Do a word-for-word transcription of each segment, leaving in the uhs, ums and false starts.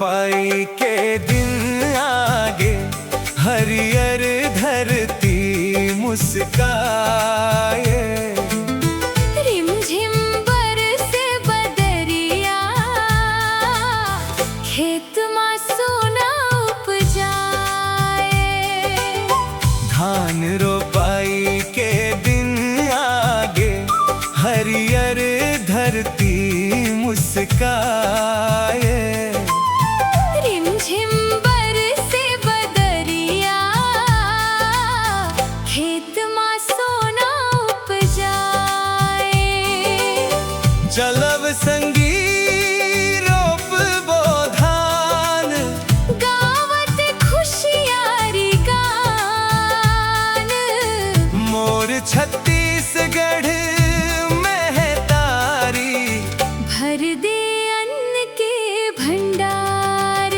पाई के दिन आगे, हरियर धरती मुस्काए। रिमझिम बरसे बदरिया, खेत मा सोना उपजाए। धान रोपाई के दिन आगे, हरियर धरती मुस्काए। रिमझिम बरसे बदरिया, खेत मा सोना उपजाए। चलब संगी रोपबो धान, गावत खुशियारी गान। मोर छत्तीसगढ़ महतारी, भर दे अन्न के भंडार।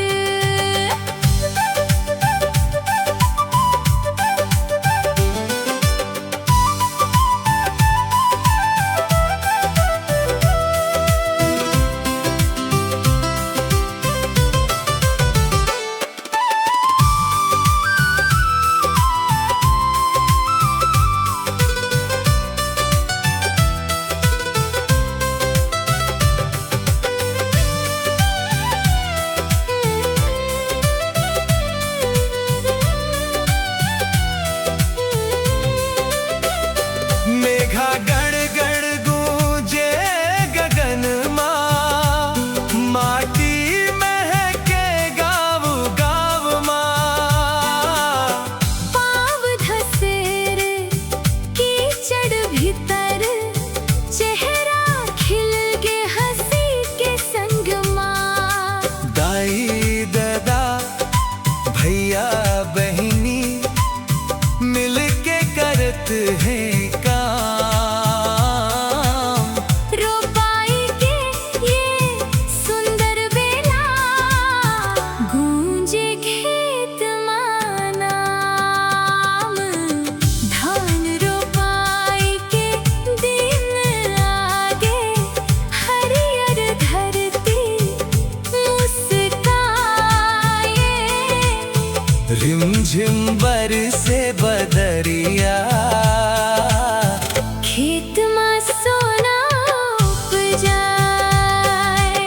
मेघा गड़ गड़ गूंजे गगन मा, माटी महके गाँव गाँव मा। पाँव धसेर कीचड़ भीतर, चेहरा खिल गे हंसी के संग मा। दाई ददा भैया बहिनी मिलके करत हे काम। रोपाई के ये सुंदर बेला, गूंजे खेत मा नाम। धान रोपाई के दिन आगे, हरियर धरती मुस्काए। रिमझिम बरसे बदरिया, खेत मा सोना उपजाए।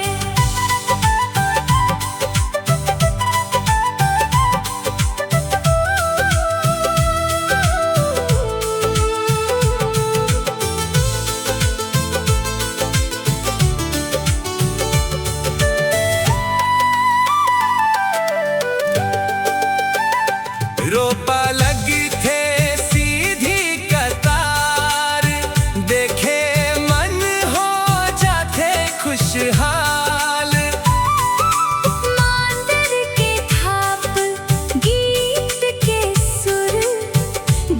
रोपा लगथे सीधी कतार, देखे मन हो जाथे खुशहाल। मांदर के थाप, गीत के सुर,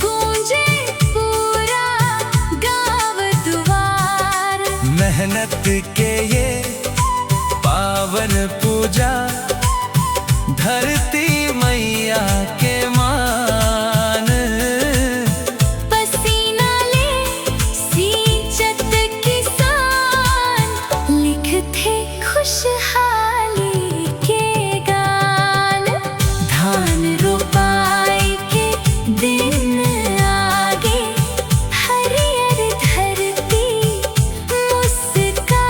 गूंजे पूरा गांव दुआर। मेहनत के ये पावन पूजा, धरती मैया के मान। पसीना ले सींचत किसान, लिखथे खुशहाली के गान। धान रोपाई के दिन आगे, हरियर धरती मुस्काए।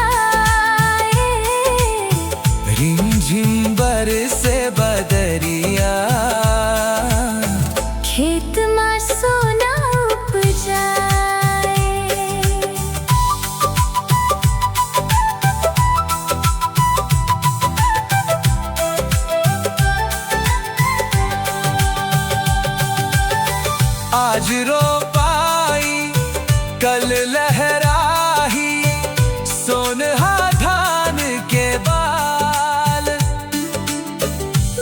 रिमझिम बरसे बदरिया, खेत मा सोना उपजाए। आज रोपाई, कल लहराही, सोनहा धान के बाल।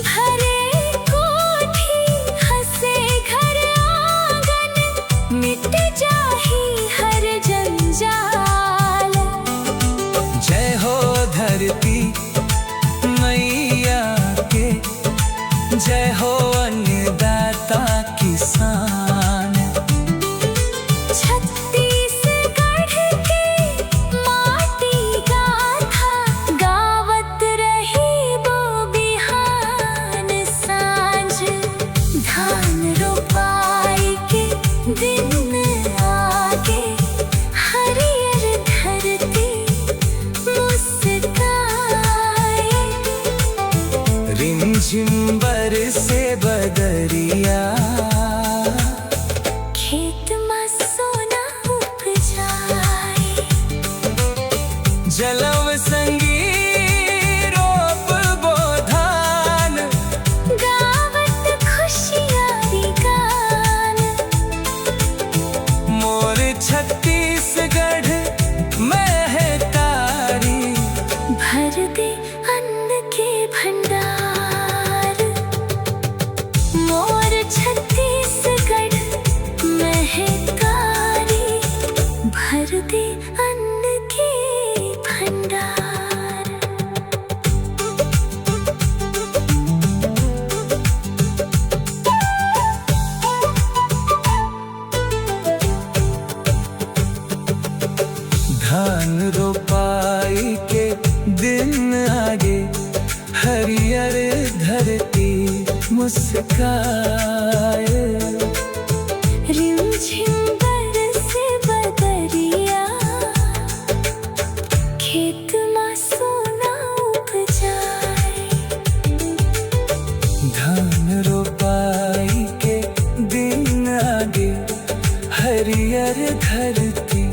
भरे कोठी, हंसे घर आंगन, मिट जाही हर जंजाल। जय हो धरती मैया के, जय हो अन्नदाता किसान। छत्तीसगढ़ के माटी गाथा गावत रहिबो। आगे हरियर धरती मुस्काए। रिमझिम बरसे बदरिया, खेत मा सोना उपजाए। जलव संगी रोपबो धान, गावत खुशियारी गान। मोर छत्तीसगढ़ महतारी, भर दे अन्न के भंडार। मोर छत्तीसगढ़ महतारी, भर दे अन्न के भंडार। धान रोपाई के दिन आगे, हरियर धरती मुस्काए। रिमझिम बरसे बदरिया, खेत मा सोना उपजाए। धान रोपाई के दिन आगे, हरियर धरती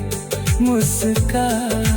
मुस्काए।